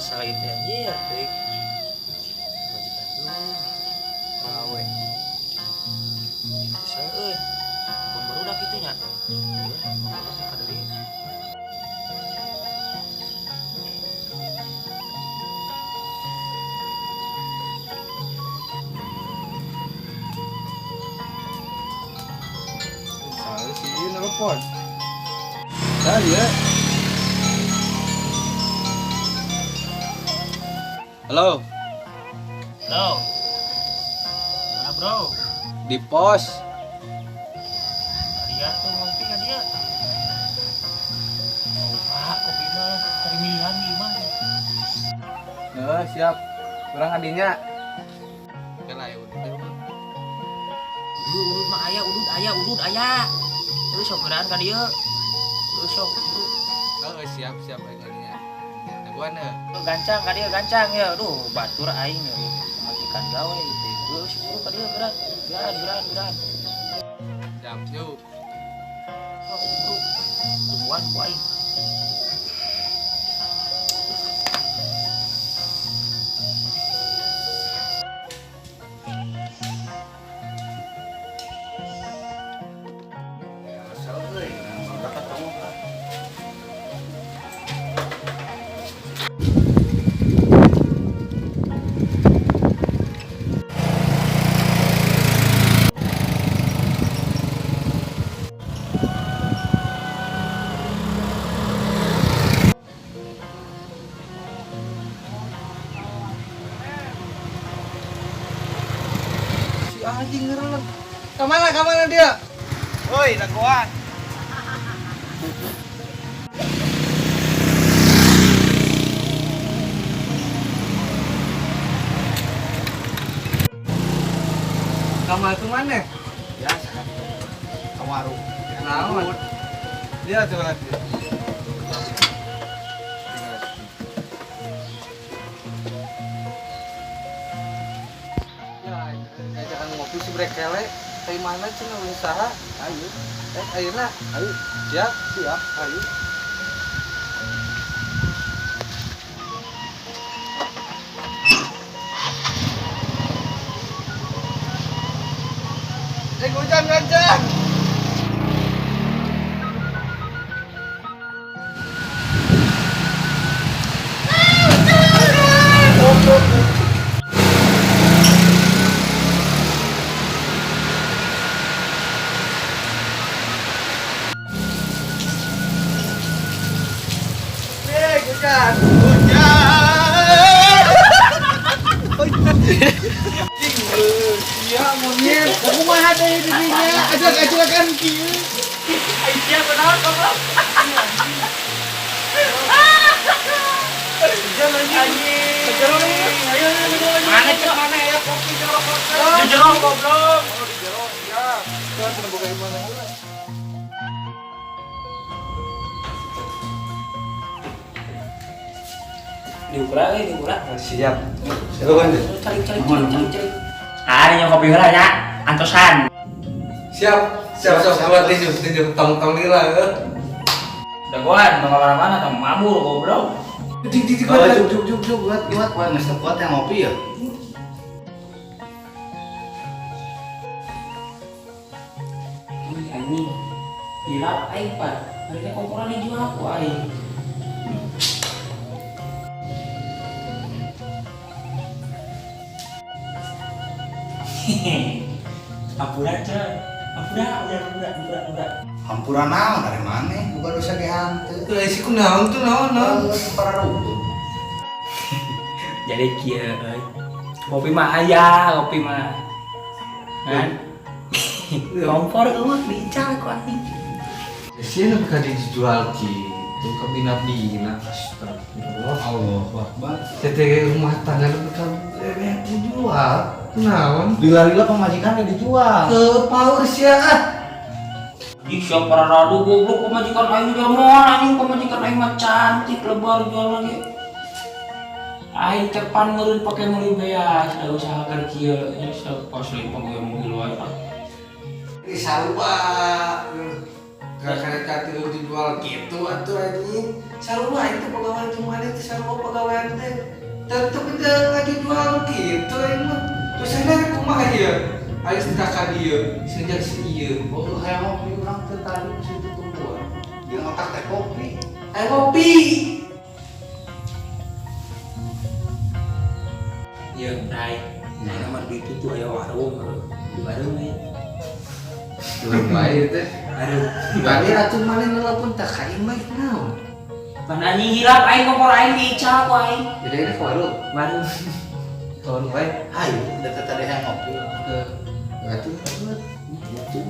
Kesel itu anjir teuing. Majikan tuh. Gawe. Kesel euy. Pun barudak kitu nya. Ya, ngomong ka deui. Salah sih nelpon. Saya. Halo, Halo. Mana bro? di pos. Dia tuh ngopi kan dia. Oh, Pak, kopi mah cari milihan di mah. Nah, siap. Kurang adinya. Kan ayo udah. Udud, udud mah aya, udud aya, udud aya. Terus sok geran ka dieu. Terus sok bro. Oh, siap, siap ayo adinya. Daguan ya. Gancang ka dieu gancang ya. Aduh, batur aing ya. Pamajikan gawe gitu. Terus buru ka dieu geran. Geran, geran, geran. Siap, yuk. Sok bro. Tungguan ku aing. Kesel euy, udah ketemu kan. Si anjing ngereleng. Kemana, kemana dia? Woi, dagoan. Kamar tuh mana? Biasa kan. Ke warung. Naon? Dia coba lagi. Ya, ngajakan ngopi si brekele. Kayak mana cenah usaha? Ayo, Ayeuna. ayo, Siap, siap. ayo. Hujan gancang. Hujan. Hujan. Iya, monyet. Kamu mah ada di dirinya. Ajak-ajakan kieu. Aisyah benar goblok. Hujan anjing. Ayo, ayo, ayo, ayo. Mana cek mana ya kopi jero kopi. Di jero goblok. Oh, di jero. Ya. Tuh, cenah boga mana heula. Diukra euy, diukra. Siap. Siap kan? Cari cari cari cari cari. Ah, ini kopi heula nya. Antosan. Siap. Siap, siap. Buat tinju, tinju tong-tong lila ya. Dagoan, tong kemana-mana, tong mabur goblok. Dik, dik, dik, Oh, juk, juk, juk, juk, buat, buat, buat, nggak kuat yang ngopi ya. Ih, anjing. Hilap aing, Pak. Hari komporan dijual ku aing. Hampura, Cen. Hampura, udah, hampura, hampura, hampura. Hampura naon dari mana? Bukan dosa ge hanteu. Tuh, isi ku naon tuh, naon, naon. Oh, para rubuh. Jadi kieu euy. Kopi mah aya, kopi mah. Kan? Kompor eueuh diical ku aing. Sih nu ka dijual gitu ke bina-bina. Astagfirullah. Allahu Akbar. Tete rumah tangga nu ka dijual. Naon? Lila-lila pamajikan ge dijual. Ke power sia ah. Ih, siapa radu goblok pamajikan aing jual moal anjing pamajikan aing mah cantik lebar jual lagi. Aing teh pan meureun pake meuli beas, da usaha keur kieu nya sok kos lempang ge mobil wae ah. Ini sarua. Gara-gara katilu dijual gitu atuh anjing. Sarua aing teh pegawai jeung maneh teh sarua pegawaian teh. Tetep teu ngajual gitu aing mah. Terus saya kumaha ieu? Aing teh ka dieu, sejak si ieu. Oh, hayang ngopi urang teh tadi di situ tungguan. Di otak teh kopi. Aing ngopi. Iya, Bray. Nah, nomor duit itu aya warung. Di warung we. Belum bae teh. Warung. Tadi atuh maneh nelpon teh ka imah naon? Pan anjing hilap aing kompor aing diical ku aing. Jadi ini ke warung. Warung. Ke warung wae. Hayu, da teh tadi hayang ngopi. Ke atuh. Gitu.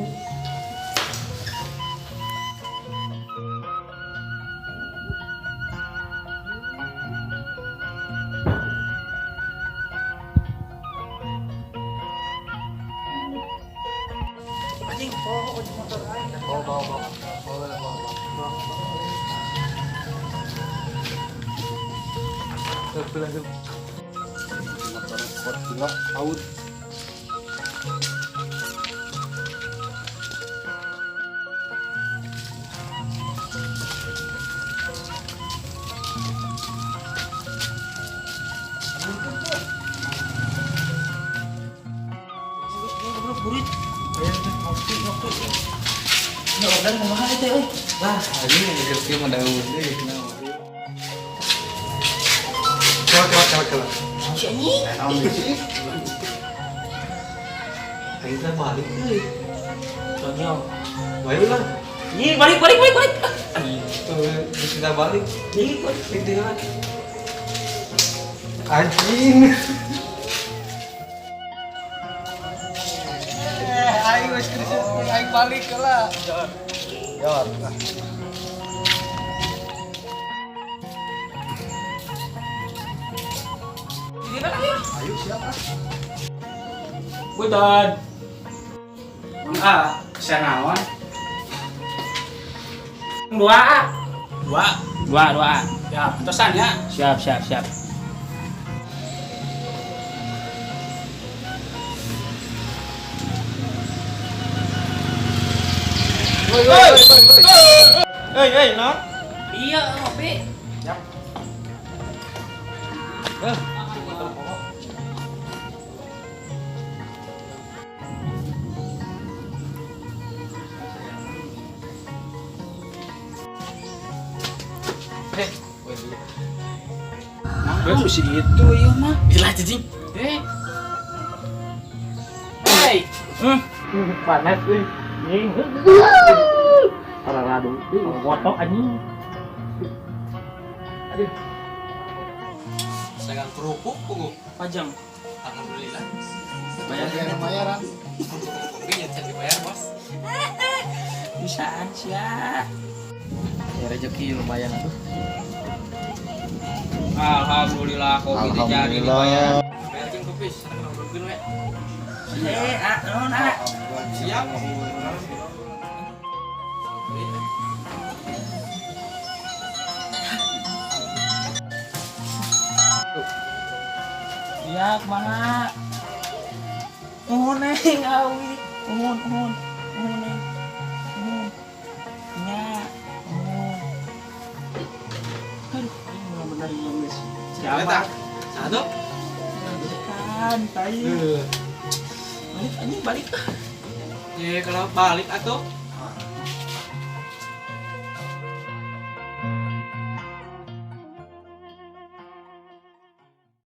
Anjing, bawa motor aing. Bawa bawa bawa. Bawa bawa bawa. Motor sport gila, haur. Burit. Ya order kumaha teh euy. Lah, anjing yang geus mah daun deui naon. Coba coba coba coba. Si anjing. Naon sih? Aing teh balik euy. Conyong. Bae lah. Anjing balik balik balik balik. Anjing. Tuh, geus kita balik. Balik balik. Tinggal. Anjing. Aing geus krisis, aing balik lah. Yor. Di mana ayo? Ayo siap ah. Punten. Ah, saya naon? Dua. Dua. Dua, dua. Ya, terusan ya. Siap, siap, siap. Woi woi woi woi. Hei, hei, no. Iya, ngopi. Yap. Eh, woi. Nah, si itu ieu mah. Jelas cicing. Eh. Hei. Panas euy. Anjing. Parah radu. Wotok anjing. Aduh. Segang kerupuk pugu. Pajang. Alhamdulillah. Bayar yang bayaran. Kopi nya can dibayar, Bos. Bisaan sia. Ya rezeki lumayan tuh. Alhamdulillah kopi teh jadi dibayar. Bayarkeun kopi, sana ngobrolkeun we. Eh, ah, naon ah. Siap. Iya, kumaha? Nuhun neng awi. Nuhun, nuhun. Nuhun neng. Nuhun. Nya, nuhun. Aduh, ini bener-bener ieu geus. Siapa? Satu. Kan, tai. Balik anjing balik. Ya kalau balik atuh.